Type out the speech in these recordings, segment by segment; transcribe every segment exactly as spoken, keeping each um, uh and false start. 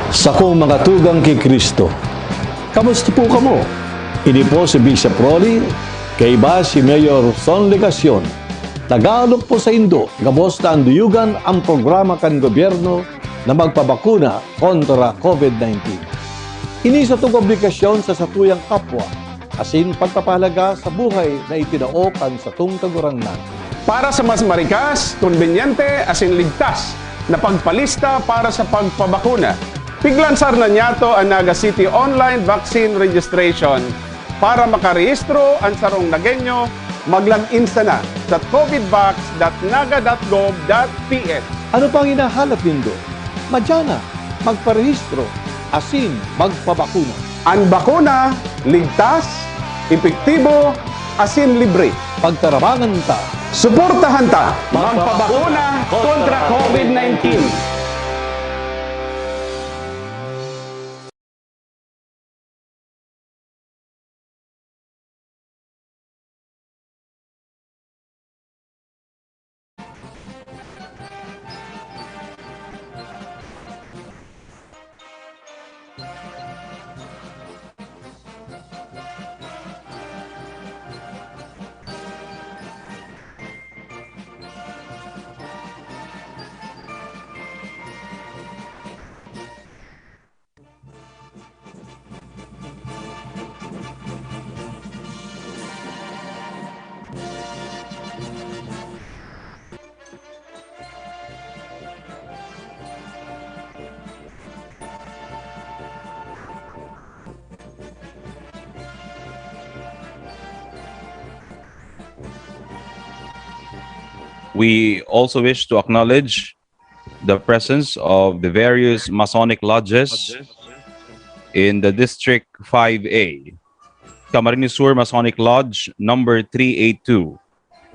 Sakong mga tugang ki Cristo, kamusta po kamo? Ini po si Bishop Rolly, kaiba si Mayor Son Legacion. Tagalog po sa Indo, gabos na anduyugan ang programa kan gobyerno na magpabakuna kontra COVID nineteen. Ini satong obligasyon sa satuyang kapwa, asin pagpapahalaga sa buhay na itinao kan satong Kagurangnan. Para sa mas marikas, kombinyente, asin ligtas na pagpalista para sa pagpabakuna, piglansar na niyato an Naga City Online Vaccine Registration. Para makarehistro an sarong Nagueño, mag-log in sana sa covidvax dot naga dot gov dot P H. Ano pang hinahalat nindo? Madya na, magparehistro, asin magpabakuna. An bakuna, ligtas, epektibo, asin libre. Pagtarabangan ta. Suportahan ta. Magpabakuna kontra COVID nineteen. We also wish to acknowledge the presence of the various Masonic lodges in the District five A. Camarines Sur Masonic Lodge number three eight two,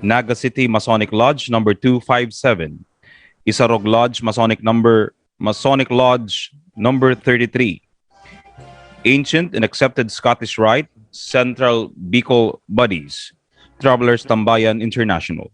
Naga City Masonic Lodge number two five seven, Isarog Lodge Masonic number, Masonic Lodge number thirty-three, Ancient and Accepted Scottish Rite, Central Bicol Buddies, Travelers Tambayan International.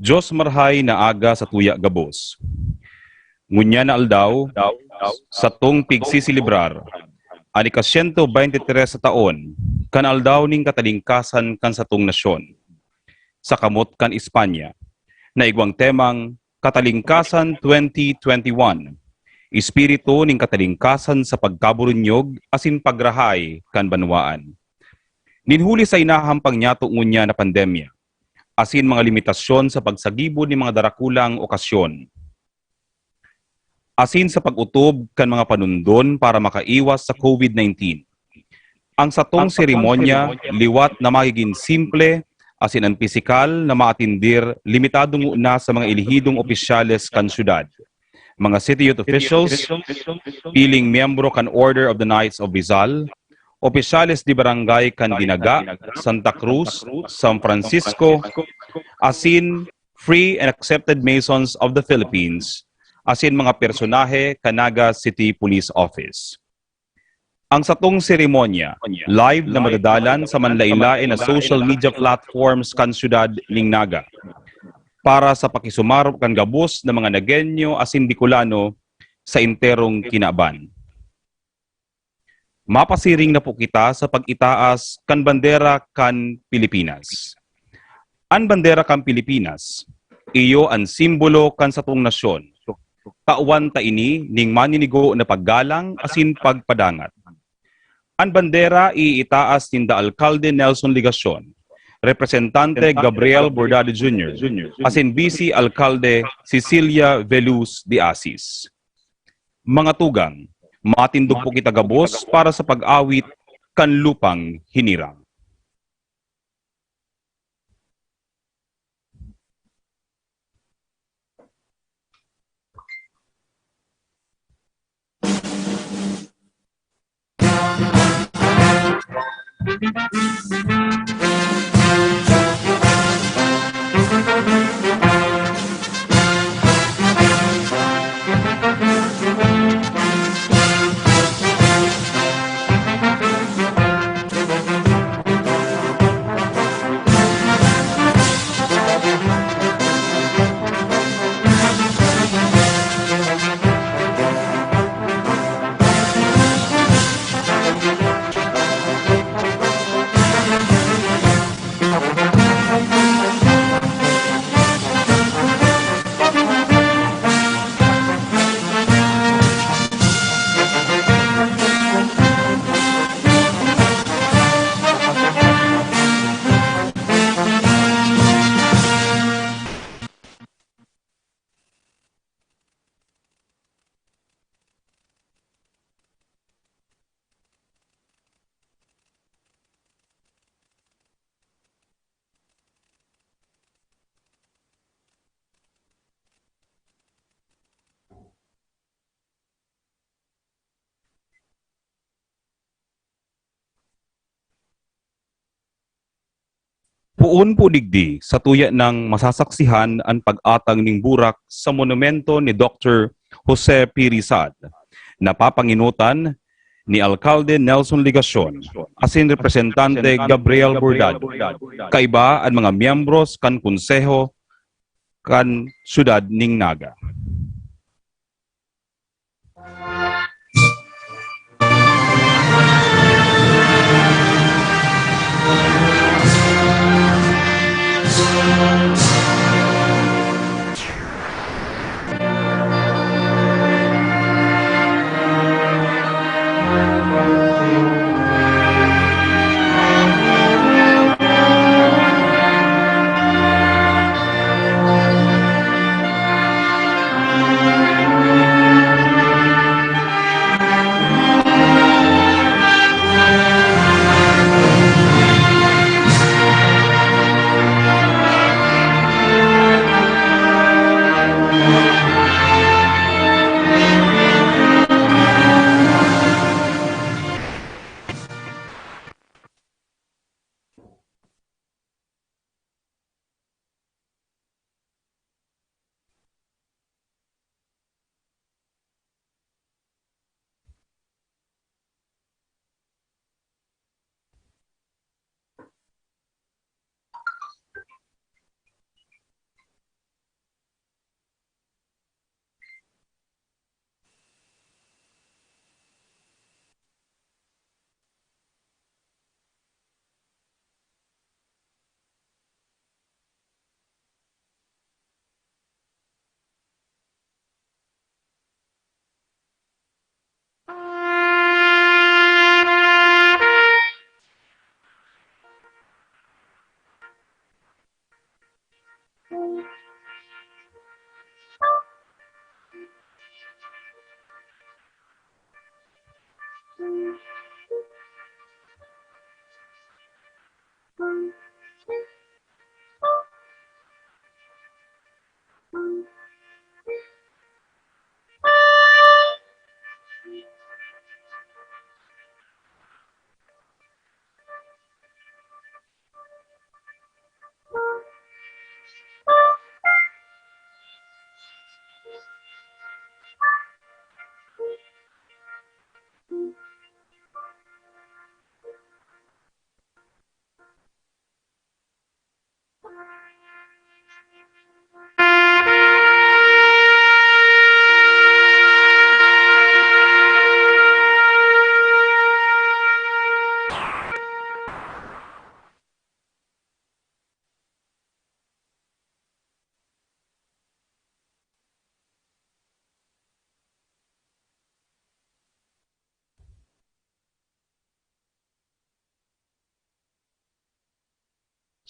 Dios marahay na aga sa tuya gabos. Ngunyan na aldaw, satong pigsiselebrar an ika-siyento bente tres sa taon kan Aldaw nin Katalingkasan kan satong nasyon. Sa kamot kan Espanya, na igwang temang Katalingkasan twenty twenty-one, Espiritu nin Katalingkasan sa Pagkaburunyog asin Pagrahay kan Banwaan. Nin huli sa inahampang nyato ngunyan na pandemya, asin mga limitasyon sa pagsagibo nin mga darakulang okasyon, asin sa pag-otob kan mga panundon para makaiwas sa COVID nineteen. Ang satong seremonya liwat na magigin simple, asin an pisikal na maatindir limitado nguna sa mga elehidong opisyales kan syudad, mga city youth officials, piling miyembro kan Order of the Knights of Rizal, opisyales de barangay kan Dinaga, Santa Cruz, San Francisco, asin Free and Accepted Masons of the Philippines, asin mga personahe kan Naga City Police Office. Ang satong seremonya, live na madadalan sa manlaen-laen na social media platforms kan syudad ning Naga, para sa pakisumarog kan gabos na mga Nagueño asin Bicolano sa enterong kinaban. Mapasiring na po kita sa pag-itaas kan bandera kan Pilipinas. An bandera kan Pilipinas, iyo an simbolo kan satong nasyon. Tawan ta ini ning maninigo na paggalang asin pagpadangat. An bandera iitaas ninda Alkalde Nelson Legacion, Representante Gabriel Bordado Junior, asin Vice Alkalde Cecilia Veluz de Asis. Mga tugang, matindog po kita gabos para sa pag-awit kan Lupang Hinirang. Poon po digdi, satuya nang masasaksihan an pag-atang nin burak sa monumento ni Doktor Jose P. Rizal, na papangenotan ni Alkalde Nelson Legacion asin Representante Gabriel Bordado, kaiba an mga miyembros kan Konseho kan Syudad nin Naga.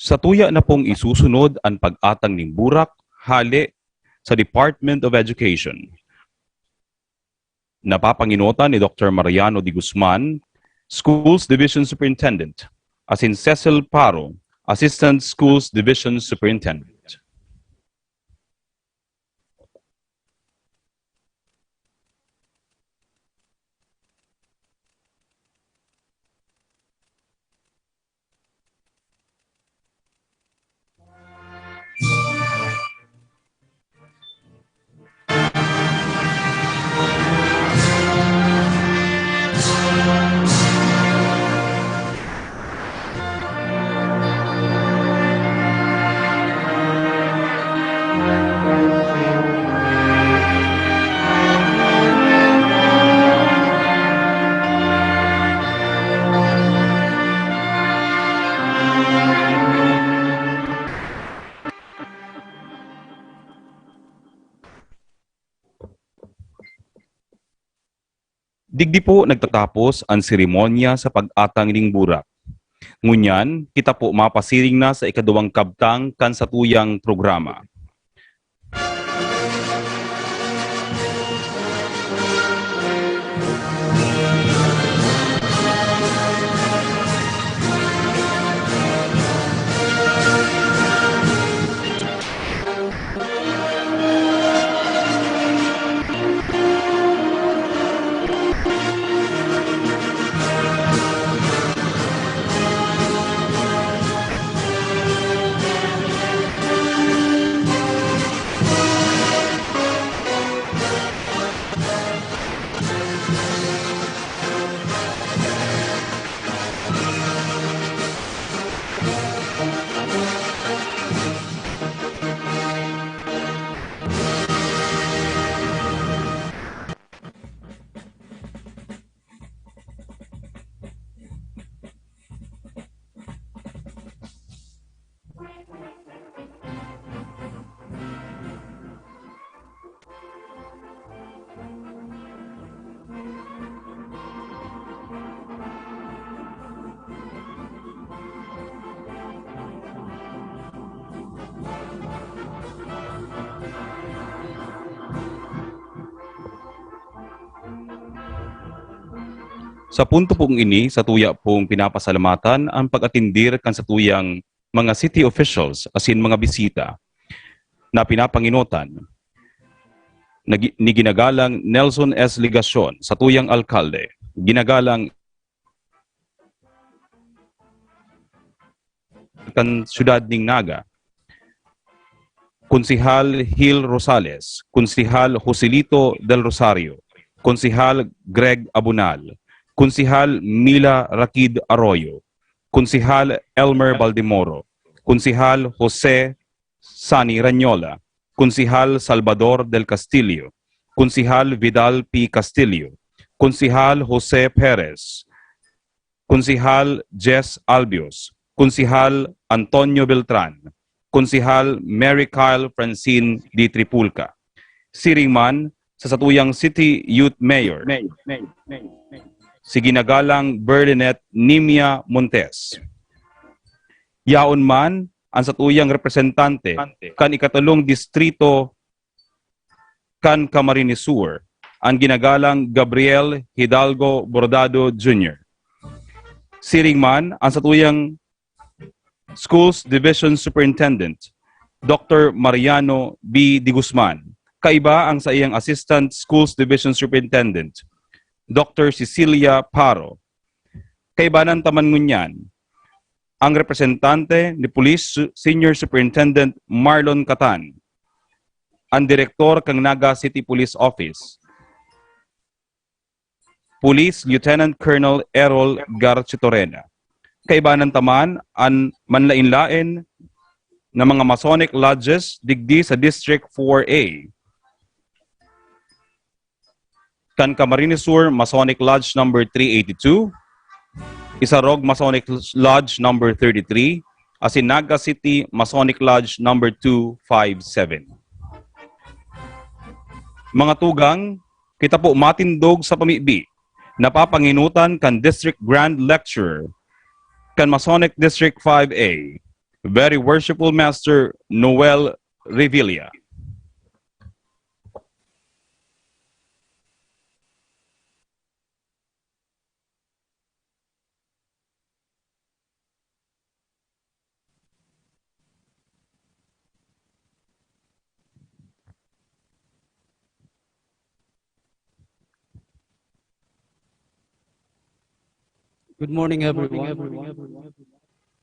Satuya na pong isusunod an pag-atang nin burak hale sa Department of Education. Napapangenotan ni Doctor Mariano de Guzman, Schools Division Superintendent, asin Cecil Paro, Assistant Schools Division Superintendent. Digdi po nagtatapos an seremonya sa pag-atang ning burak. Ngunyan, kita po mapasiring na sa ikaduwang kabtang kan satuyang programa. Sa punto pong ini, satuya pong pinapasalamatan an pag-atendir kan satuyang mga city officials asin mga bisita na pinapangenotan na gi-, ni ginagalang Nelson S. Legacion, satuyang alkalde, ginagalang kan siyudad ning Naga, Konsehal Gil Rosales, Konsehal Joselito Del Rosario, Konsehal Greg Abunal, Konsehal Mila Rakid Arroyo, Konsehal Elmer Baldemoro, Konsehal Jose Sani Ranyola, Konsehal Salvador Del Castillo, Konsehal Vidal P. Castillo, Konsehal Jose Perez, Konsehal Jess Albios, Konsehal Antonio Beltran, Konsehal Mary Kyle Francine D. Tripulca. Siring man sa satuyang City Youth Mayor, si ginagalang Berlinet Nimia Montes. Yaon man an satuyang representante kan ikatolong distrito kan Camarines Sur, an ginagalang Gabriel Hidalgo Bordado Junior. Siring man an satuyang Schools Division Superintendent, Doctor Mariano B. De Guzman, kaiba ang saiyang Assistant Schools Division Superintendent, Doctor Cecilia Paro. Kaibanan ta man ngunyan, ang representante ni Police Su-, Senior Superintendent Marlon Catan, an direktor kan Naga City Police Office, Police Lieutenant Colonel Errol Garchitorena. Kaibanan ta man an manlaen-laen na mga Masonic Lodges digdi sa District four A. Kan Camarines Sur, Masonic Lodge number three eighty-two, Isarog Masonic Lodge number thirty-three, asin Naga City Masonic Lodge number two five seven. Mga tugang, kita po matindog sa pamibi, napapanginutan kan District Grand Lecturer kan Masonic District five A, Very Worshipful Master Noel Revilla. Good morning, everyone.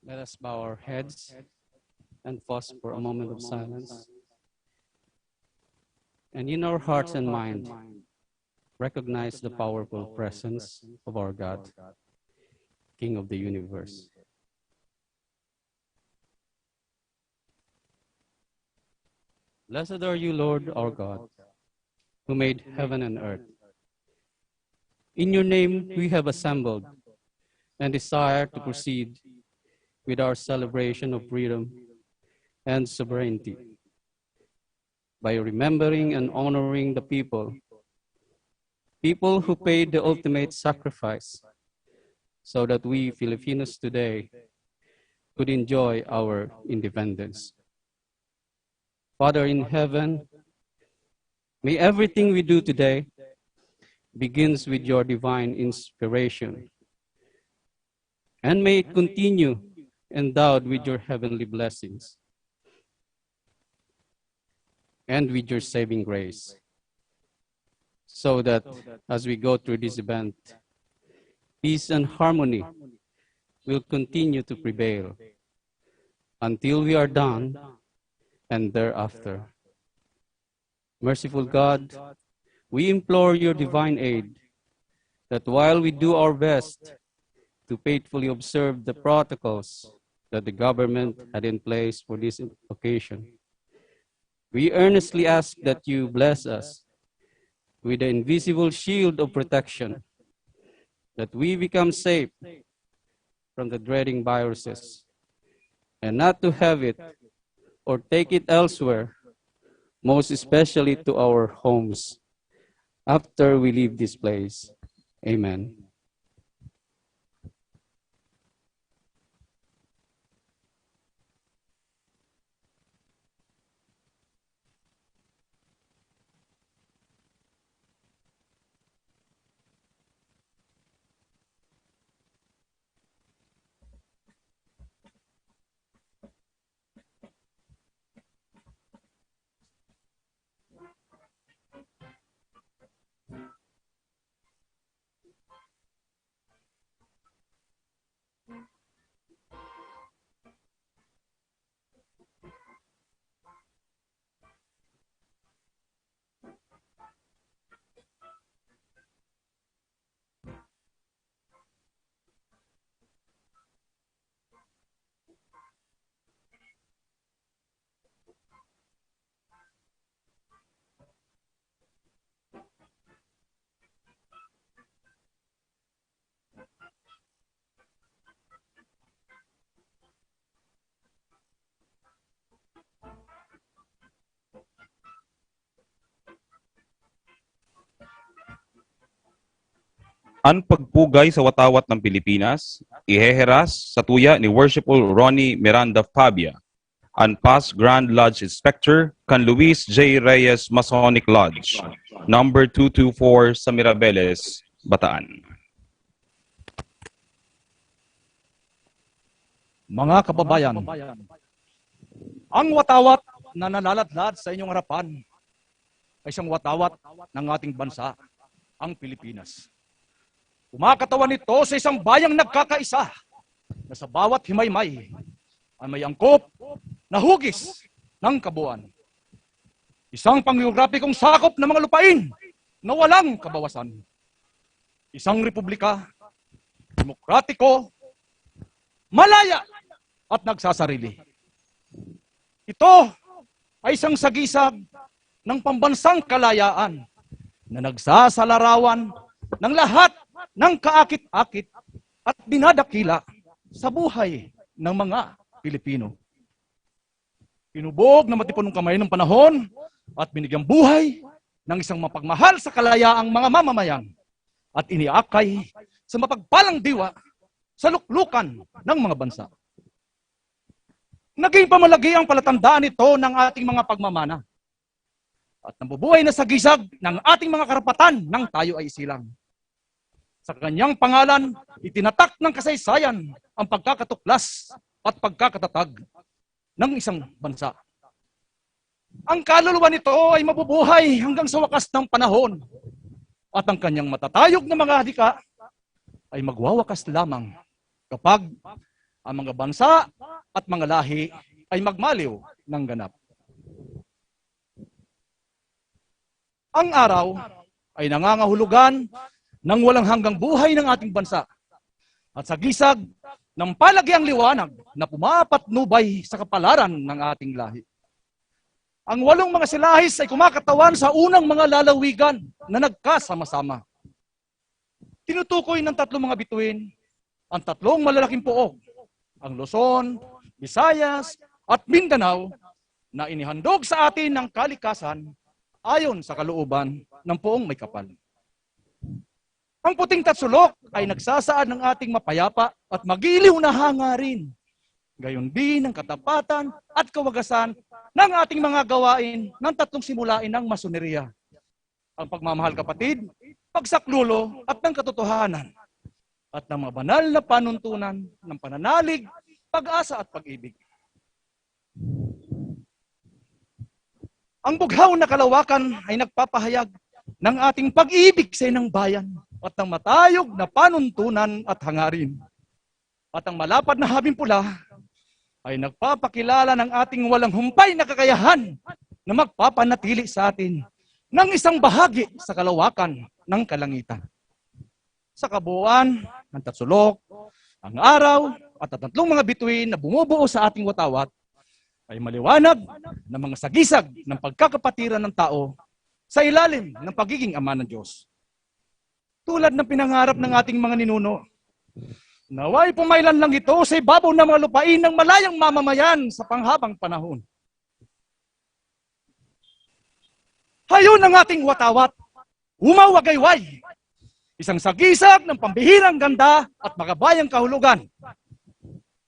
Let us bow our heads and pause for a moment of silence. And in our hearts and mind, recognize the powerful presence of our God, King of the universe. Blessed are you, Lord our God, who made heaven and earth. In your name we have assembled and desire to proceed with our celebration of freedom and sovereignty by remembering and honoring the people, people who paid the ultimate sacrifice so that we Filipinos today could enjoy our independence. Father in heaven, may everything we do today begins with your divine inspiration, and may it continue endowed with your heavenly blessings and with your saving grace, so that as we go through this event, peace and harmony will continue to prevail until we are done and thereafter. Merciful God, we implore your divine aid that while we do our best to faithfully observe the protocols that the government had in place for this occasion, we earnestly ask that you bless us with the invisible shield of protection, that we become safe from the dreading viruses, and not to have it or take it elsewhere, most especially to our homes, after we leave this place. Amen. An pagpugay sa watawat ng Pilipinas, iheheras sa tuya ni Worshipful Ronnie Miranda Fabia, an Past Grand Lodge Inspector kan Luis J Reyes Masonic Lodge, number two two four sa Mirabeles, Bataan. Mga kababayan, ang watawat na nalaladlad sa inyong harapan ay siyang watawat ng ating bansa, ang Pilipinas. Kumakatawan ito sa isang bayang nagkakaisa na sa bawat himaymay ay may angkop na hugis ng kabuuan. Isang panggeograpikong sakop ng mga lupain na walang kabawasan. Isang republika, demokratiko, malaya, at nagsasarili. Ito ay isang sagisag ng pambansang kalayaan na nagsasalarawan ng lahat ng kaakit-akit at dinadakila sa buhay ng mga Pilipino. Inubog na matipunong kamay ng panahon at binigyang buhay ng isang mapagmahal sa kalayaang mga mamamayan at iniakay sa mapagpalang diwa sa luklukan ng mga bansa. Naging pamalagi ang palatandaan nito ng ating mga pagmamana at nabubuhay na sa gisag ng ating mga karapatan nang tayo ay isilang. Sa kanyang pangalan, itinatak ng kasaysayan ang pagkakatuklas at pagkakatatag ng isang bansa. Ang kaluluwa nito ay mabubuhay hanggang sa wakas ng panahon, at ang kanyang matatayog na mga dika ay magwawakas lamang kapag ang mga bansa at mga lahi ay magmaliw ng ganap. Ang araw ay nangangahulugan ng walang hanggang buhay ng ating bansa at sa gisag ng palagiang liwanag na pumapatnubay sa kapalaran ng ating lahi. Ang walong mga silahis ay kumakatawan sa unang mga lalawigan na nagkasama-sama. Tinutukoy ng tatlong mga bituin ang tatlong malalaking poog, ang Luzon, Visayas, at Mindanao, na inihandog sa atin ng kalikasan ayon sa kalooban ng poong may kapal. Ang puting tatsulok ay nagsasaad ng ating mapayapa at magiliw na hangarin. Gayon din ang katapatan at kawagasan ng ating mga gawain ng tatlong simulain ng masoneriya: ang pagmamahal kapatid, pagsaklolo at ng katotohanan, at ng mga banal na panuntunan ng pananalig, pag-asa at pag-ibig. Ang bughaw na kalawakan ay nagpapahayag ng ating pag-ibig sa inang bayan at ng matayog na panuntunan at hangarin. At ang malapad na habing pula ay nagpapakilala ng ating walang humpay na kakayahan na magpapanatili sa atin ng isang bahagi sa kalawakan ng kalangitan. Sa kabuuan, ang tatsulok, ang araw, at ang tatlong mga bituin na bumubuo sa ating watawat ay maliwanag na mga sagisag ng pagkakapatiran ng tao sa ilalim ng pagiging ama ng Diyos. Tulad ng pinangarap ng ating mga ninuno, naway pumailan lang ito sa ibabaw ng mga lupain ng malayang mamamayan sa panghabang panahon. Hayon ang ating watawat, umawagayway. Isang sagisag ng pambihirang ganda at magabayang kahulugan.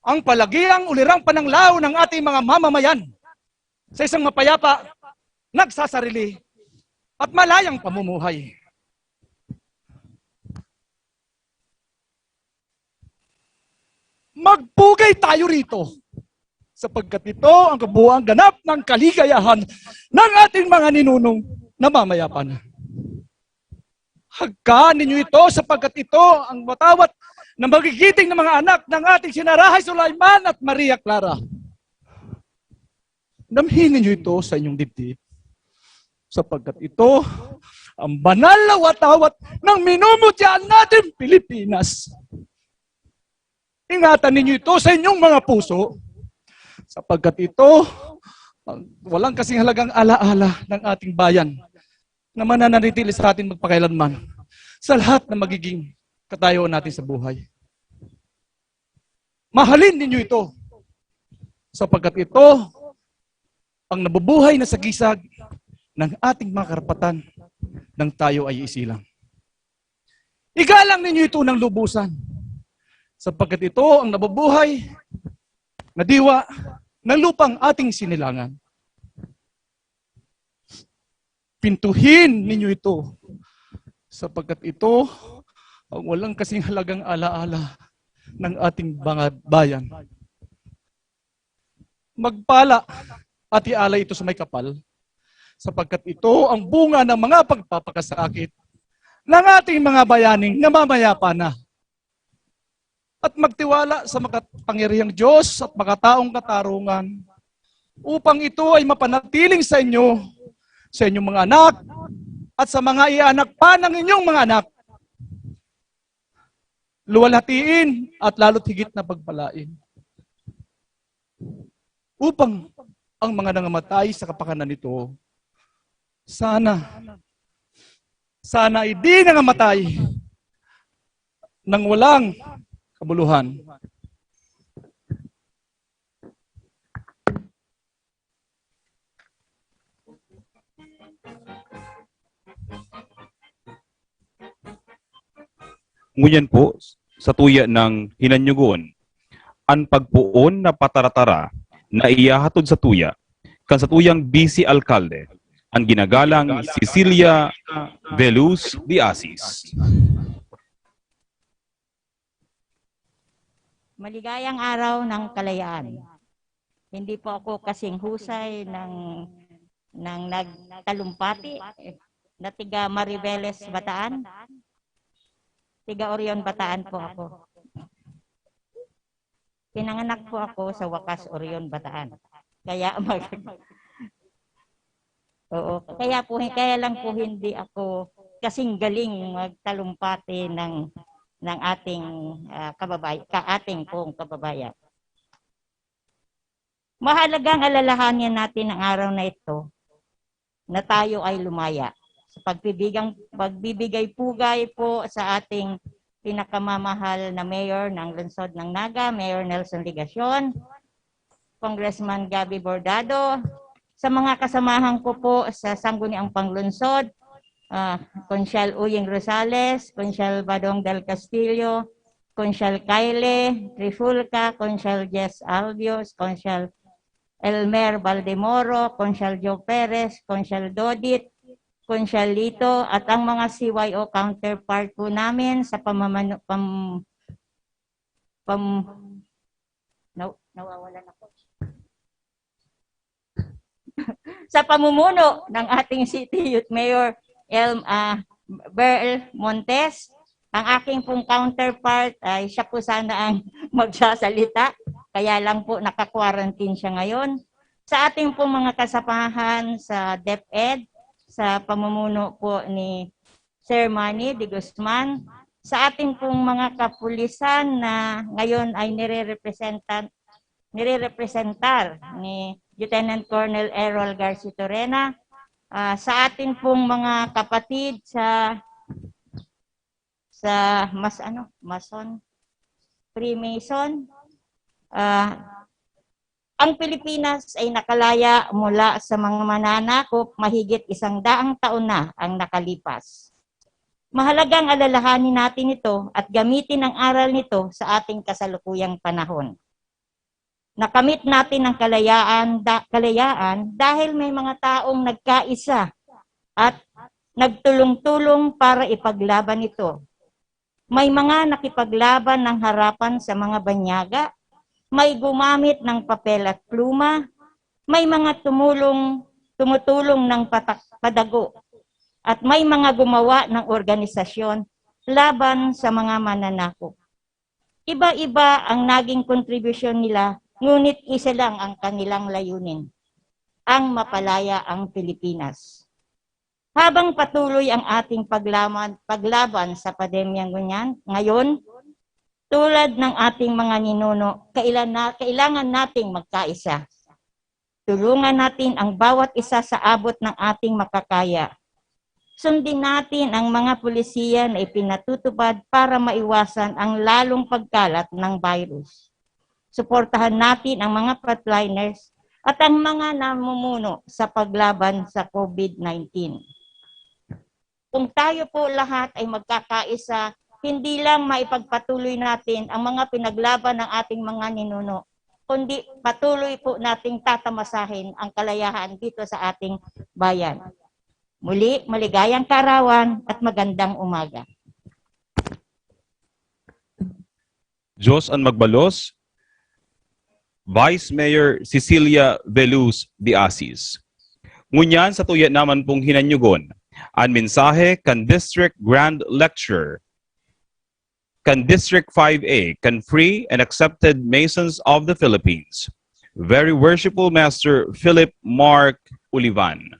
Ang palagiang ulirang pananglaw ng ating mga mamamayan sa isang mapayapa, nagsasarili, at malayang pamumuhay. Magpugay tayo rito, sapagkat ito ang kabuuang ganap ng kaligayahan ng ating mga ninunong na mamayapan. Hagkan ninyo ito, sapagkat ito ang watawat na magigiting na mga anak ng ating Sinarahay Sulaiman at Maria Clara. Damhin ninyo ito sa inyong dibdib, sapagkat ito ang banal na watawat ng minumutyaan natin, Pilipinas. Ingatan ninyo ito sa inyong mga puso, sapagkat ito ang walang kasing halagang alaala ng ating bayan na mananatili sa atin magpakailanman sa lahat na magiging katayoan natin sa buhay. Mahalin ninyo ito, sapagkat ito ang nabubuhay na sagisag ng ating mga karapatan nang tayo ay isilang. Igalang ninyo ito ng lubusan, sapagkat ito ang nabubuhay na diwa ng lupang ating sinilangan. Pintuhin ninyo ito, sapagkat ito ang walang kasing halagang alaala ng ating mga bayan. Magpala at ialay ito sa may kapal, sapagkat ito ang bunga ng mga pagpapakasakit ng ating mga bayaning namamayapan na. At magtiwala sa makapangyarihang Diyos at makataong katarungan, upang ito ay mapanatiling sa inyo, sa inyong mga anak, at sa mga ianak pa ng inyong mga anak. Luwalhatiin at lalo't higit na pagpalain, upang ang mga nangamatay sa kapakanan nito, sana, sana ay di nangamatay nang walang kabuluhan. Ngunyan po, sa tuya ng hinanyugon, an pagpoon na pataratara na iyahatod sa tuya kan satuyang Vice Alkalde, ang ginagalang Cecilia Veluz de Asis. Maligayang araw ng kalayaan. Hindi po ako kasing husay ng, ng nagtalumpati na tiga Mariveles, Bataan. Tiga Orion, Bataan po ako. Pinanganak po ako sa Wakas, Orion, Bataan. Kaya mag Oo, kaya po kaya lang po hindi ako kasing galing magtalumpati ng ng ating uh, kababay ka ating pong kababayan. Mahalagang alalahanin natin ang araw na ito na tayo ay lumaya sa pagbibigang pagbibigay pugay po sa ating pinakamamahal na mayor ng lungsod ng Naga, Mayor Nelson Legacion, Congressman Gabby Bordado, sa mga kasamahan ko po sa Sangguniang Panglunsod, uh, Konsyal Uying Rosales, Konsyal Badong del Castillo, Konsyal Kyle Trifulca, Konsyal Jess Albios, Konsyal Elmer Baldemoro, Konsyal Joe Perez, Konsyal Dodit, Konsyal Lito, at ang mga C Y O counterpart po namin sa pamamano, pam, pam, naw, nawawalan ako. Sa pamumuno ng ating City Youth Mayor, El, uh, Berl Montes, ang aking pong counterpart ay siya po sana ang magsasalita. Kaya lang po naka-quarantine siya ngayon. Sa ating pong mga kasamahan sa DepEd, sa pamumuno po ni Sir Manny de Guzman, sa ating pong mga kapulisan na ngayon ay nire-representan nire-representar ni Lieutenant Colonel Errol Garcitorena, uh, sa ating pong mga kapatid sa sa mas ano, Mason, Freemason, uh, ang Pilipinas ay nakalaya mula sa mga mananakop mahigit isang daang taon na ang nakalipas. Mahalagang alalahanin natin ito at gamitin ang aral nito sa ating kasalukuyang panahon. Nakamit natin ang kalayaan, da, kalayaan dahil may mga taong nagkaisa at nagtulong-tulong para ipaglaban ito. May mga nakipaglaban ng harapan sa mga banyaga, may gumamit ng papel at pluma, may mga tumulong, tumutulong ng patak, padago, at may mga gumawa ng organisasyon laban sa mga mananakop. Iba-iba ang naging kontribusyon nila, ngunit isa lang ang kanilang layunin, ang mapalaya ang Pilipinas. Habang patuloy ang ating paglaban, paglaban sa pandemyang ngunyan, ngayon, tulad ng ating mga ninuno, kailan na, kailangan nating magkaisa. Tulungan natin ang bawat isa sa abot ng ating makakaya. Sundin natin ang mga polisiya na ipinatutupad para maiwasan ang lalong pagkalat ng virus. Suportahan natin ang mga frontliners at ang mga namumuno sa paglaban sa COVID nineteen. Kung tayo po lahat ay magkakaisa, hindi lang maipagpatuloy natin ang mga pinaglaban ng ating mga ninuno, kundi patuloy po nating tatamasahin ang kalayahan dito sa ating bayan. Muli, maligayang kaarawan at magandang umaga. Diyos an magbalos, Vice Mayor Cecilia Veluz de Asis. Ngunyan sa tuya naman pong hinanyugon, an mensahe kan District Grand Lecturer kan District five A kan Free and Accepted Masons of the Philippines, Very Worshipful Master Philip Mark Ulivan.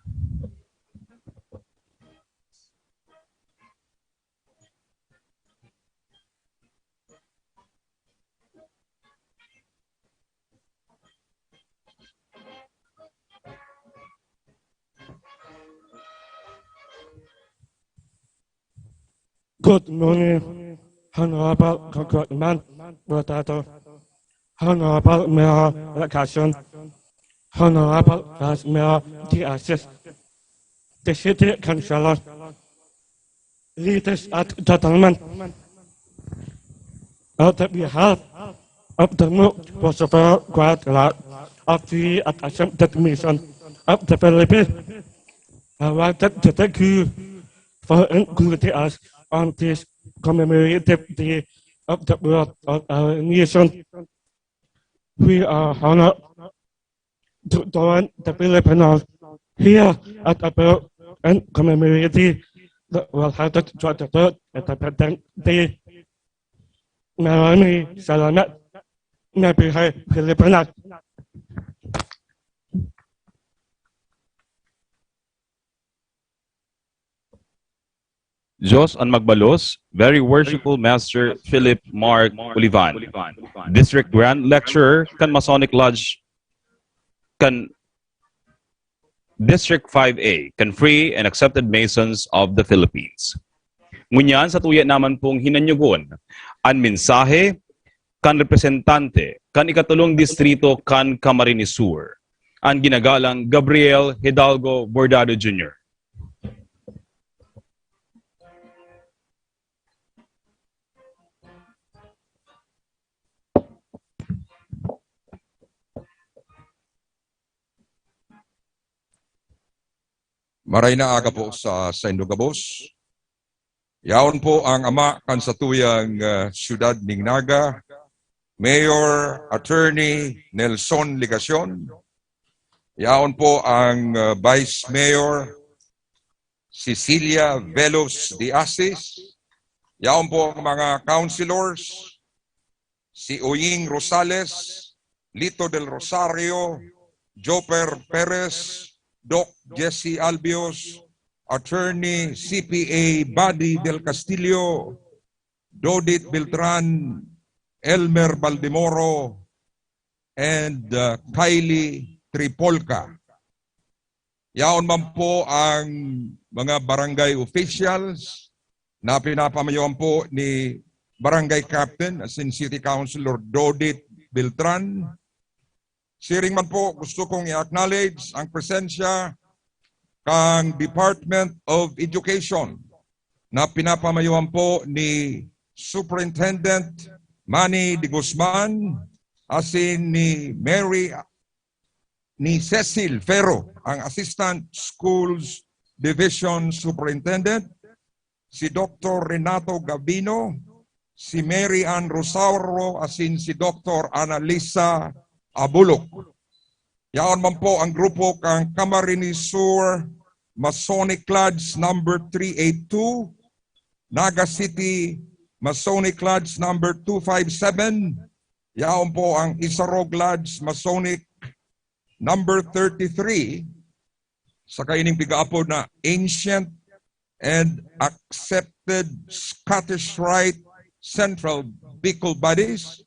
Good morning, Honorable Congressman Bordado, Honorable Mayor Legacion, Honorable Vice Mayor de Asis, the City Councilor, leaders at gentlemen. On the behalf of the most possible grand lot Free and Accepted Mission of the Philippines. I wanted to thank you for including us on this commemorative day of the birth of our nation. We are honored to join the Filipinos here at a proud and commemorative that will help us to the third Independence Day. Maraming salamat. Mabuhay Pilipinas. Diyos an magbalos, very worshipful Master Philip Mark Olivan, District Grand Lecturer kan Masonic Lodge kan District five A, kan Free and Accepted Masons of the Philippines. Ngunyan, sa tuya naman pong hinanyogon an mensahe kan representante kan ikatulong distrito kan Camarines Sur, an ginagalang Gabriel Hidalgo Bordado Junior. Maray na aga po sa saindo gabos. Yaon po ang ama kan satuyang uh, siyudad ning Naga, Mayor Attorney Nelson Legacion. Yaon po ang uh, Vice Mayor Cecilia Velos de Asis. Yaon po ang mga councilors, si Oying Rosales, Lito del Rosario, Joper Perez, Doc Jesse Albios, Attorney C P A Buddy del Castillo, Dodit Beltran, Elmer Baldemoro, and uh, Kylie Tripolca. Yaon man po ang mga barangay officials na pinapamayoan po ni Barangay Captain, as in City Councilor Dodit Beltran. Siring man po, gusto kong i-acknowledge ang presensya kang Department of Education na pinapamayoan po ni Superintendent Manny de Guzman, asin ni Mary ni Cecil Ferro, ang Assistant Schools Division Superintendent, si Doctor Renato Gabino, si Mary Ann Rosauro, asin si Doctor Annalisa Abulok. Yaon man po ang grupo kan Camarines Sur Masonic Lodge number three eight two, Naga City Masonic Lodge number two five seven, yaon po ang Isarog Lodge Masonic number thirty-three, saka ining pigaapod na Ancient and Accepted Scottish Rite Central Bicol Bodies.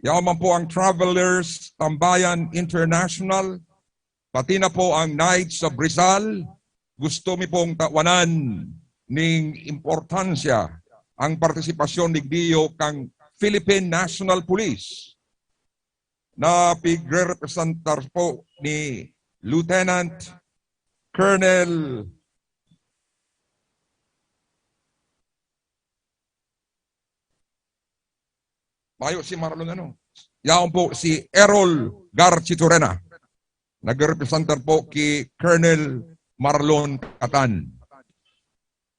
Yaon man po ang Travelers Tambayan International, pati na po ang Knights of Rizal. Gusto mi pong tawanan ning importansya ang partisipasyon digdiyo kang Philippine National Police na pigre-representar po ni Lieutenant Colonel Mayo si Marlon ano? Yaon po si Errol Garchitorena. Nagrepresentar po ki Colonel Marlon Catan.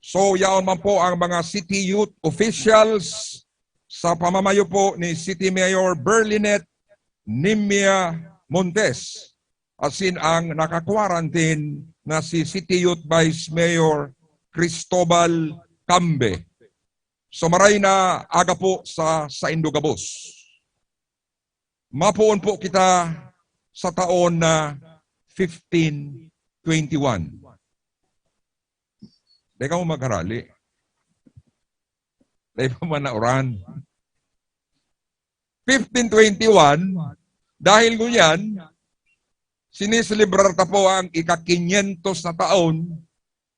So, yaon man po ang mga city youth officials sa pamamayo po ni City Mayor Berlinet Nimia Montes, asin ang naka-quarantine na si City Youth Vice Mayor Cristobal Cambe. So, maray na aga po sa saindo gabos. Mapoon po kita sa taon na fifteen twenty-one. Dai kamo magharali. Dai pa man nauran. Fifteen twenty-one, dahil ngunyan, siniselebrar ta po ang ika-kinyentos na taon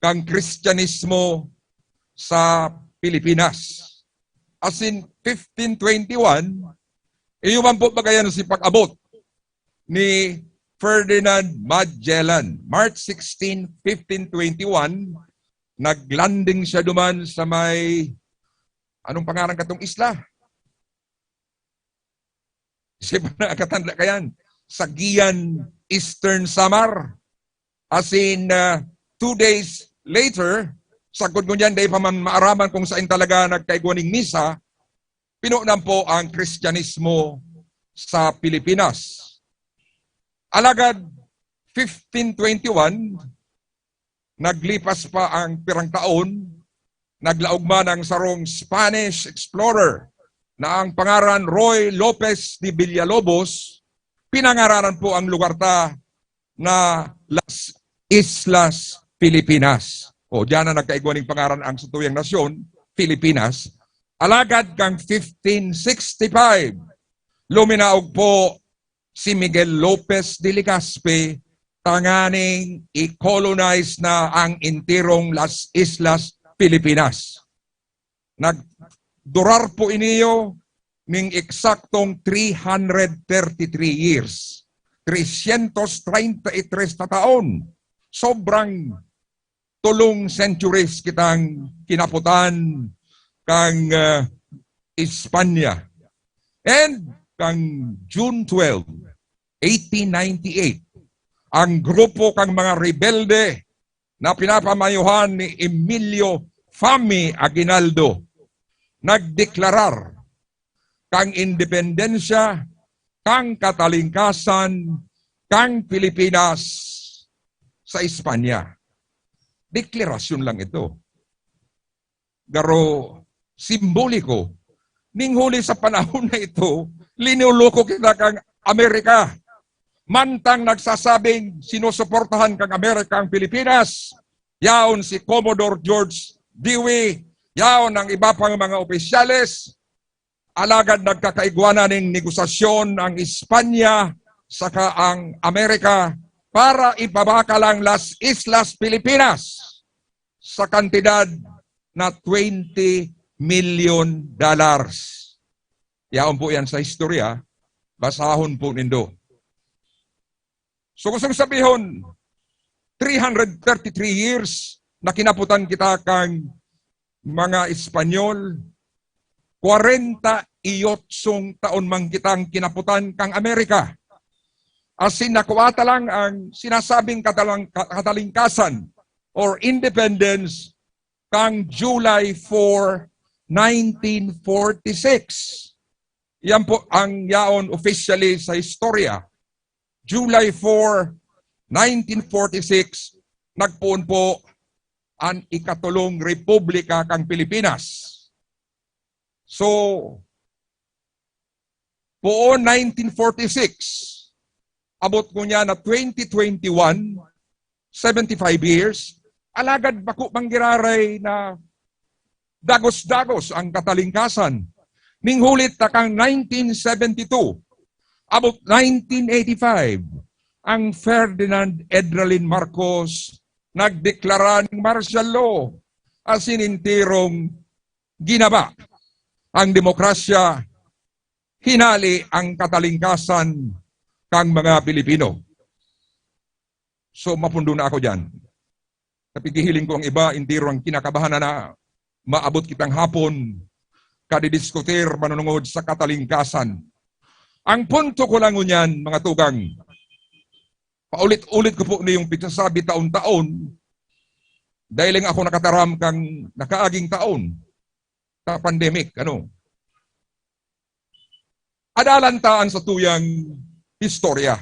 kan Kristyanismo sa Pilipinas. Asin fifteen twenty-one, iyo man po baga yan si pag-abot ni Ferdinand Magellan. March sixteen, fifteen twenty-one, nag-landing siya duman sa may, anong pangaran katong isla? Kasi pa nakatanda ka yan. sa Gian, Eastern Samar. As in, uh, two days later, sagkod ngunyan, dai pa man maaraman kung saan talaga nagkaigwa ning misa, pinunan po ang Kristyanismo sa Pilipinas. Alagad fifteen twenty-one, naglipas pa ang pirang taon, naglaog man ang sarong Spanish explorer na ang pangaran Ruy Lopez de Villalobos, pinangaranan po ang lugar ta na Las Islas Filipinas. O, diyan na nagkaigwa ning pangaran ang satuyang nasyon, Pilipinas. Alagad kan fifteen sixty-five, luminaog po si Miguel Lopez de Legazpi tanganing i-colonize na ang entirong Las Islas Filipinas. Nagdurar po iniyo ning eksaktong three hundred thirty-three years, trescientos treinta y tres na taon. Sobrang tolong centuries kitang kinaputan kang, ah, Espanya. And kang June twelve, eighteen ninety-eight, ang grupo kang mga rebelde na pinapamayohan ni Emilio Fami Aguinaldo nagdeklarar kang independensya, kang katalingkasan, kang Pilipinas sa Espanya. Deklarasyon lang ito. Garo simboliko. Ning huli sa panahon na ito, linuloko kita kang Amerika. Mantang nagsasabing sinusuportahan kang Amerika ang Pilipinas, yaon si Commodore George Dewey, yaon ang iba pang mga opisyales, alagad nagkakaigwa na ning negosasyon ang Espanya saka ang Amerika para ipabakal ang Las Islas Filipinas sa kantidad na twenty million dollars. Yaon po yan sa istorya. Basahon po nindo. So, gustong sabihon, three hundred thirty-three years na kinaputan kita kang mga Espanyol, kwarenta y otsong taon man kitang kinaputan kang Amerika. Asin nakuha ta lang ang sinasabing katalang-, ka-, katalingkasan or independence kang July four, nineteen forty-six. Yan po ang yaon officially sa istorya. July four, nineteen forty-six, nagpoon po an ikatolong republika kan Pilipinas. So, poon nineteen forty-six, abot ngunyan na twenty twenty-one, seventy-five years, alagad bako man giraray na dagos-dagos ang katalingkasan. Ning huli ta kan nineteen seventy-two, abot nineteen eighty-five, ang Ferdinand Edralin Marcos nagdeklara ning martial law, asin enterong ginaba ang demokrasya, hinali ang katalingkasan kang mga Pilipino. So, mapundo na ako diyan. Napighihiling ko ang iba, entero ang kinakabahan na maabot kitang hapon, kadidiskutir manunungod sa katalingkasan. Ang punto ko lang ngunyan, mga tugang, paulit-ulit ko po na yung pinasabi taon-taon, dahil lang ako nakataram kang nakaaging taon, ka pandemic, ano. Adalan ta an satuyang istorya.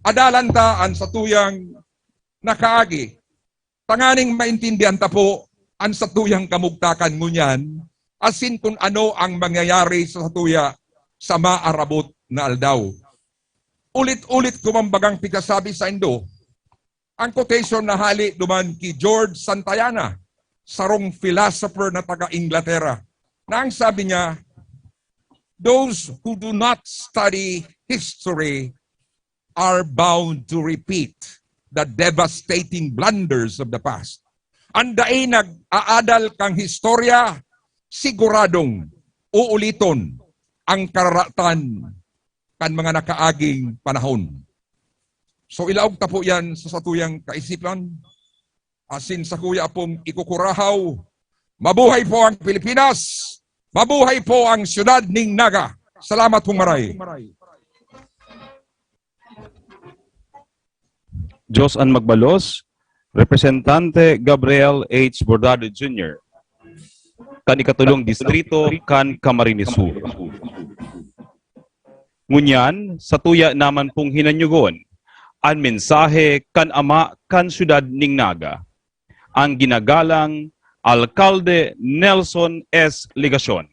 Adalan ta an satuyang nakaagi. Tanganing maintindihan ta po an satuyang kamugtakan ngunyan, asin kun ano ang mangyayari sa satuya sa maarabot na aldaw. Ulit-ulit ko man bagang pigsasabi saindo, ang quotation na hali duman ki George Santayana, sarong philosopher na taga Inglaterra, na ang sabi niya, "Those who do not study history are bound to repeat the devastating blunders of the past." An dai nag-aadal kang historya, siguradong uuliton ang kararatan kan mga nakaaging panahon. So, ilaog ta po yan sa satuyang kaisipan, asin sakuya pong ikukurahaw. Mabuhay po ang Pilipinas! Mabuhay po ang siyudad ning Naga! Salamat pong maray. Diyos an magbalos, Representante Gabriel H. Bordado Junior, kan ikatulong distrito kan Camarines Sur. Ngunyan, satuya naman pong hinanyugon an mensahe kan ama kan siyudad ning Naga, ang ginagalang Alkalde Nelson S. Legacion.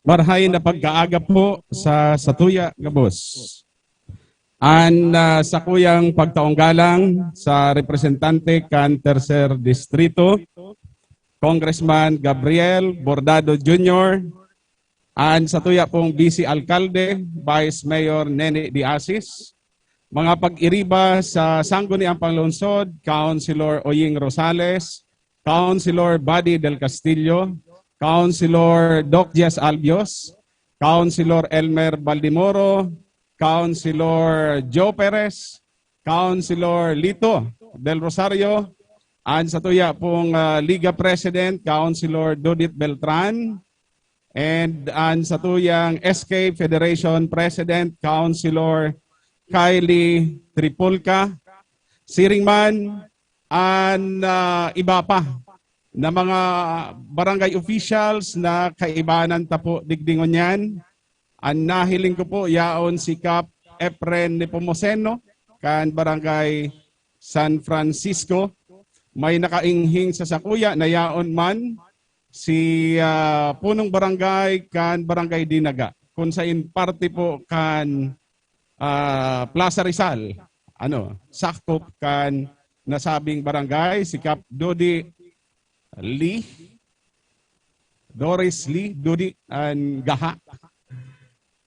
Marhay na pagkaaga po sa satuya gabos. An ah, sakuyang pagtaong galang sa representante kan Tercer Distrito, Congressman Gabriel Bordado Junior, an satuya pong Vice Alkalde, Vice Mayor Nene de Asis, mga pag-iriba sa Sangguniang Panglungsod, Councilor Oying Rosales, Councilor Buddy Del Castillo, Councilor Doc Jess Albios, Councilor Elmer Baldimoro, Councilor Joe Perez, Councilor Lito Del Rosario, an satuya pong ah, Liga President, Councilor Dodit Beltran, and an satuyang S K Federation President, Councilor Kylie Tripolca. Siring man, an ah, iba pa na mga barangay officials na kaibanan ta po digdi ngunyan. An nahiling ko po, yaon si Kap Efren Nepomuceno, kan Barangay San Francisco. May nakainghing sa sakuya na yaon man si ah, punong barangay kan Barangay Dinaga, kung sain parte po kan ah, Plaza Rizal, ano, sakop kan nasabing barangay, si Kap Dodi Lee, Doris Lee, Dodi, an Gaha.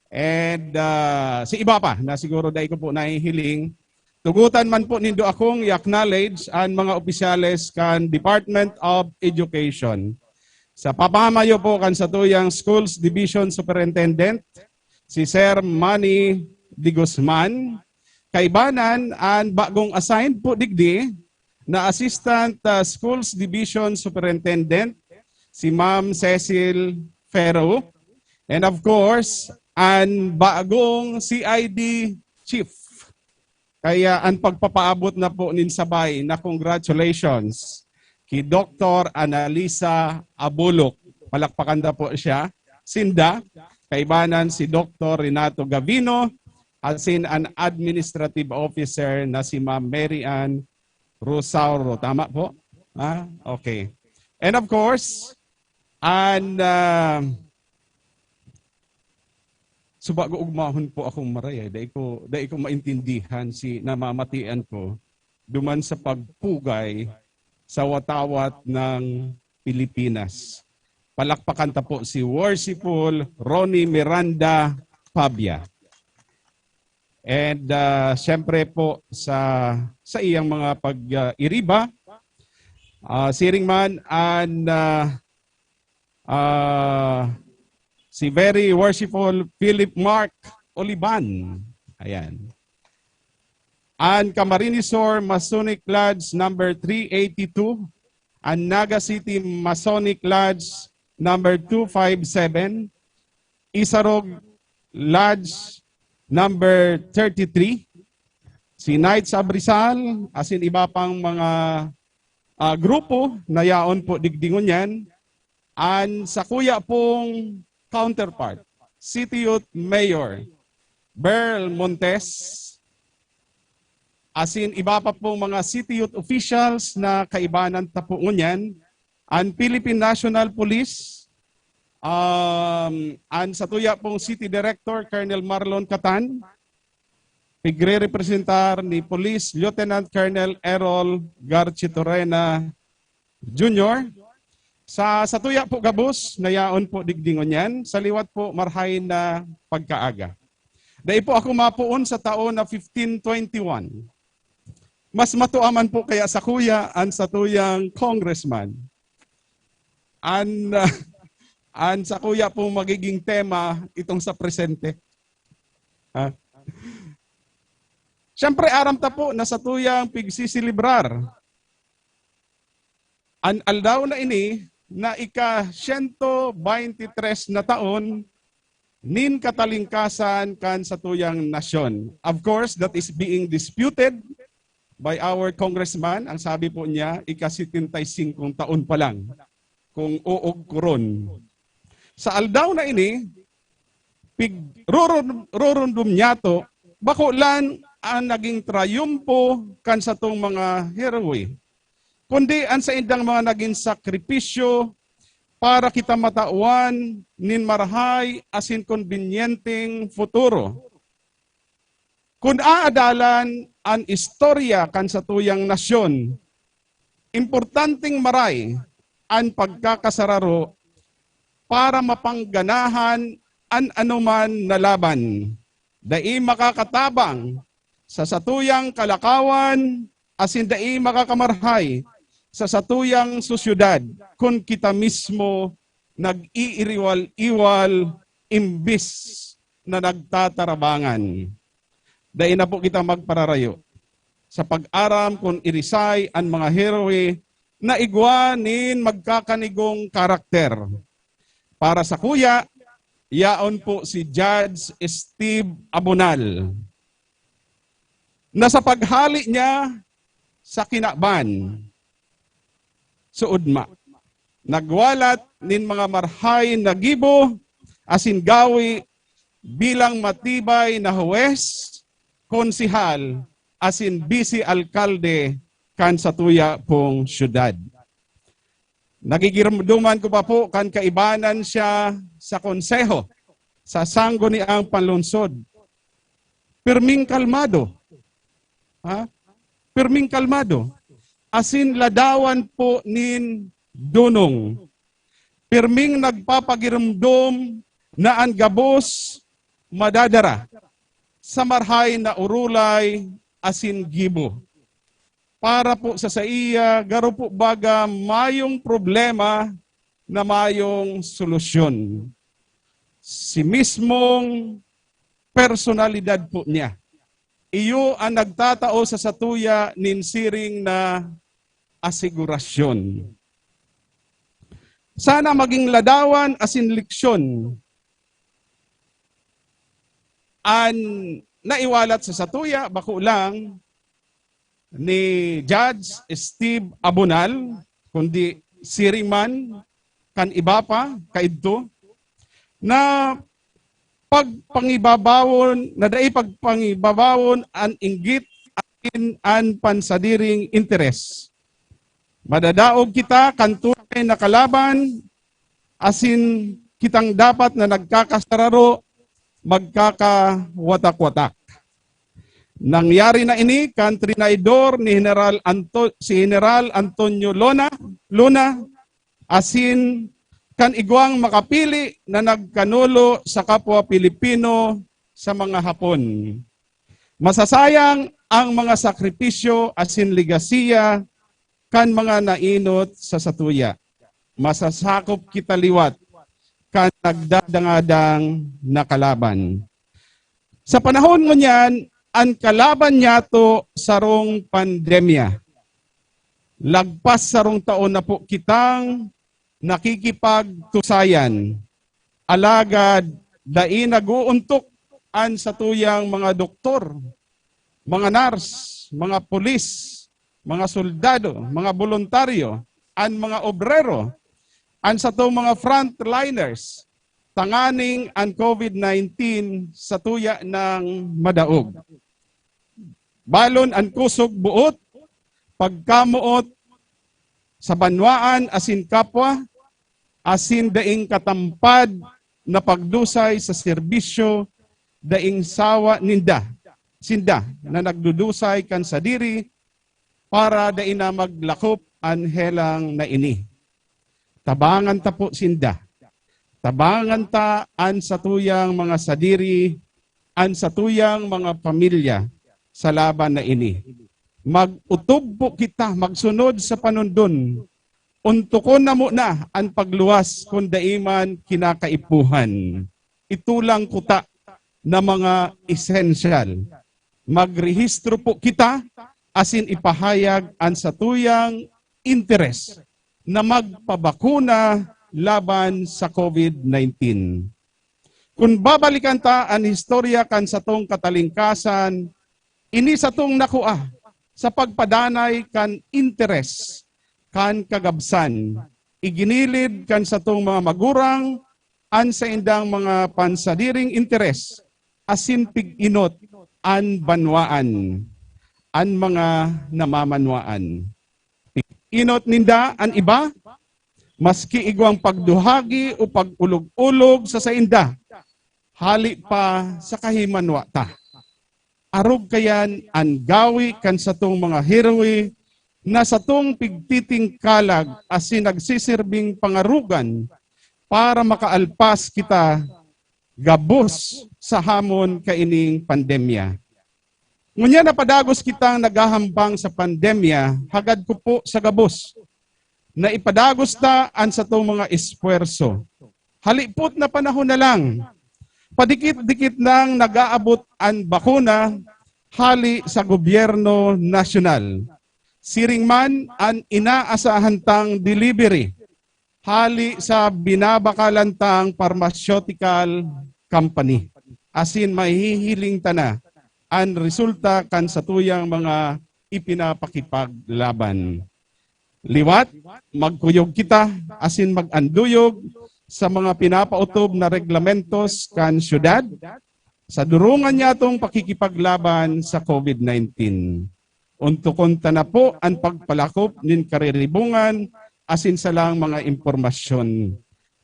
And ah, si iba pa na siguro dai ko po nahihiling. Tugutan man po nindo akong i-acknowledge an mga opisyales kan Department of Education. Sa pamamayo po kan satuyang Schools Division Superintendent, si Sir Manny de Guzman, kaibanan an bagong assigned po digdi na Assistant ah, Schools Division Superintendent, si Ma'am Cecil Ferro, and of course, an bagong C I D Chief. Kaya an pagpapaabot na po nin sabay na congratulations ki Doktor Annalisa Abulok. Palakpakan na po siya. Sinda, kaibanan si Doktor Renato Gavino, asin an administrative officer na si Ma'am Mary Ann Rosauro. Tama po? Ah, okay. And of course, an ah, subago ugmahon po akong maray, eh. Dai ko, dai ko maintindihan si namamatian ko duman sa pagpugay sa watawat ng Pilipinas. Palakpakan ta po si Worshipful Ronnie Miranda Pabia. And ah, siyempre po sa sa iyang mga pag-iriba, ah, siring man an ah, ah, si Very Worshipful Philip Mark Olivan. Ayan. An Camarines Sur Masonic Lodge number three eighty-two, an Naga City Masonic Lodge number two five seven, Isarog Lodge number thirty-three, si Knights of Rizal, asin iba pang mga ah, grupo na yaon po digdi ngunyan, an sakuya pong counterpart, City Youth Mayor Berl Montes, asin iba pa pong mga City Youth officials na kaibanan ta po ngunyan, an Philippine National Police, um, an satuya pong City Director, Colonel Marlon Catan, pigre-representar ni Police Lieutenant Colonel Errol Garchitorena Junior. Sa satuya po gabos, na yaon po digdi ngunyan, sa liwat po marhay na pagkaaga. Dai po ako mapoon sa taon na fifteen twenty-one. Mas matua man po kaya sakuya an satuyang congressman. An, an sakuya pong magiging tema itong sa presente. Ha? Siyempre, aram ta po na satuyang pigsiselebrar an aldaw na ini na ika-siyento baynte tres na taon nin katalingkasan kan satuyang nasyon. Of course, that is being disputed by our congressman. Ang sabi po niya, ika-setenta y singkong taon pa lang kung uugkuron. Sa aldaw na ini, pig-, rurun-, rurundom niyato, bako lang an nagin trayumpo kan satong mga heroe, kundi an saindang mga nagin sakripisyo para kita matawan nin marahay asin kombinyenteng futuro. Kun aadalan an istorya kan satuyang nasyon, importanteng maray an pagkakasararo para mapangganahan an anoman na laban. Dai makakatabang sa satuyang kalakawan asin dai makakamarhay sa satuyang sosyedad kun kita mismo nag-iiriwal-iwal imbis na nagtatarabangan. Dai na po kita magpararayo sa pag-aram kun irisay an mga heroe na igwa nin magkakanigong karakter. Para sakuya, yaon po si Judge Steve Abonal, na sa paghali niya sa kinaban, suodma, nagwalat nin mga marhay na gibo asin gawi bilang matibay na huwes, konsehal, asin bise-alkalde kan satuya pong syudad. Nagigirumdoman ko pa po kan kaibanan siya sa konseho, sa sangguniang panlungsod. Pirming kalmado. Ha? Pirming kalmado. Asin ladawan po nin dunong. Pirming nagpapagirumdom na an gabos madadara sa marhay na orolay asin gibo. Para po sa saiya, garo po baga mayong problema na mayong solusyon. Si mismong personalidad po niya, iyo an nagtatao sa satuya nin siring na asigurasyon. Sana maging ladawan asin leksyon an naiwalat sa satuya, bako lang ni Judge Steve Abonal, kundi siring man kan iba pa kaidto, na pagpangibabawon, na dai pagpangibabawon an inggit asin an pansadiring interes. Madadaog kita kan tunay na kalaban, asin kitang dapat na nagkakasararo, magkakawatak-watak. Nangyari na ini kan trinaydor ni General Anto-, si General Antonio Lona, Luna, asin kan igwang makapili na nagkanulo sa kapwa Pilipino sa mga Hapon. Masasayang ang mga sakripisyo asin legasiya kan mga naenot sa satuya. Masasakop kita liwat kan nagdadangadang na kalaban. Sa panahon ngunyan, an kalaban niyato sarong pandemya. Lagpas sarong taon na po kitang nakikipagtusayan. Alagad dai nag-uuntok an satuyang mga doktor, mga nurse, mga pulis, mga soldado, mga boluntaryo, an mga obrero, an satong mga frontliners, tanganing an COVID nineteen satuya nang madaog. Balon an kusog boot, pagkamoot sa banwaan asin kapwa, asin daing katampad na pagdusay sa serbisyo, daing sawa ninda, sinda na nagdudusay kan sadiri para dai na maglakop an helang na ini. Tabangan ta po sinda. Tabangan ta an satuyang mga sadiri, an satuyang mga pamilya sa laban na ini. Mag-otob po kita, magsunod sa panundon. Ontokon na muna an pagluwas kun dai man kinakaipuhan. Ito lang kuta na mga esensyal. Magrehistro po kita asin ipahayag an satuyang interes na magpabakuna laban sa COVID nineteen. Kun babalikan ta an istorya kan satong katalingkasan, ini satong nakua sa pagpadanay kan interes kan kagabsan. Iginilid kan satong mga magurang an saindang mga pansadiring interes asin pig-inot an banwaan, an mga namamanwaan. Pig-inot ninda an iba, maski igwang pagduhagi o pag-ulog-ulog sa sainda, hali pa sa kahimanwa ta. Arog kayan an gawi kan satong mga heroe na satong pigtitingkalag asin nagsisirbing pangarogan para makaalpas kita gabos sa hamon kaining pandemya. Ngunyan napadagos kitang naghahambang sa pandemya, hagad ko po sa gabos na ipadagos ta an satong mga esfuerso. Halipot na panahon na lang, padikit-dikit nang nag-aabot an bakuna hali sa gobyerno nasyonal. Siring man an inaasahan tang delivery hali sa binabakalan tang pharmaceutical company, asin mahihiling ta na an resulta kan satuyang mga ipinapakipaglaban. Liwat, magkuyog kita asin mag-anduyog sa mga pinapaotob na reglamentos kan syudad sa durungan niyatong pakikipaglaban sa COVID nineteen. Ontokon ta na po an pagpalakop nin kariribungan asin salang mga impormasyon.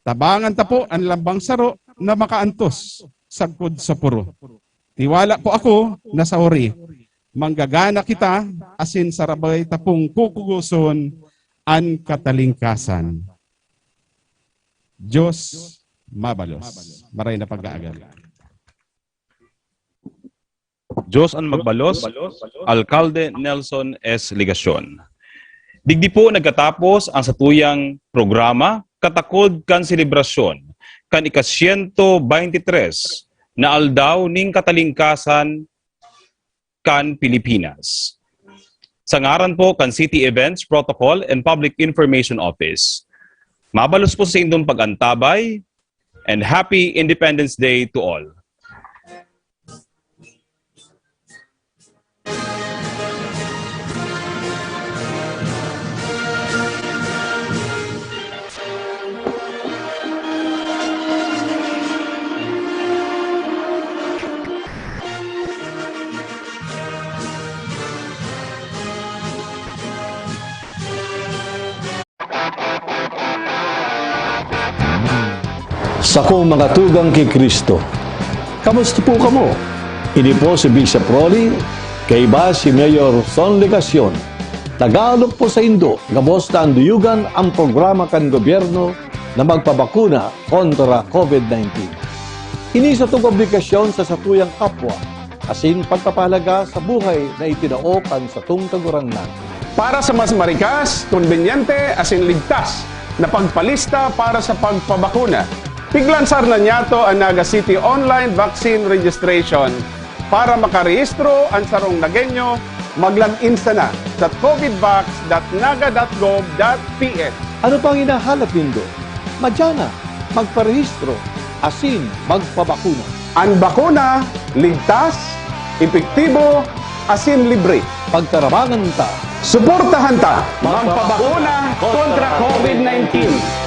Tabangan ta po an lambang saro na makaantos sagkod sa poro. Tiwala po ako na sa huri, manggagana kita asin sarabay ta pong kukugoson an katalingkasan. Diyos mabalos. Maray na pag-aagal. Diyos an magbalos, Alkalde Nelson S. Legacion. Digdi po nagkatapos ang satuyang programa katakod kan selebrasyon kan ika-siyento baynte tres na Aldaw nin Katalingkasan kan Pilipinas. Sa ngaran po kan City Events, Protocol, and Public Information Office, mabalos po sa indong pag-antabay and Happy Independence Day to all. Sakong mga tugang ki Cristo. Kamusta po kamo? Ini po si Bishop Rolly, kaiba si Mayor Son Legacion. Tagalog po sa Indo, gabos na anduyugan ang programa kan gobyerno na magpabakuna kontra COVID nineteen. Ini satong obligasyon sa satuyang kapwa, asin pagpapahalaga sa buhay na itinao kan satong Kagurangnan. Para sa mas marikas, kombinyente, asin ligtas na pagpalista para sa pagpabakuna, piglansar na niyato an Naga City Online Vaccine Registration. Para makarehistro an sarong Nagueño, mag-log in sana sa covidvax dot naga dot gov dot ph. Ano pang hinahalat nindo? Madya na, magparehistro, asin magpabakuna. An bakuna, ligtas, epektibo, asin libre. Pagtarabangan ta. Suportahan ta. Magpabakuna kontra COVID nineteen.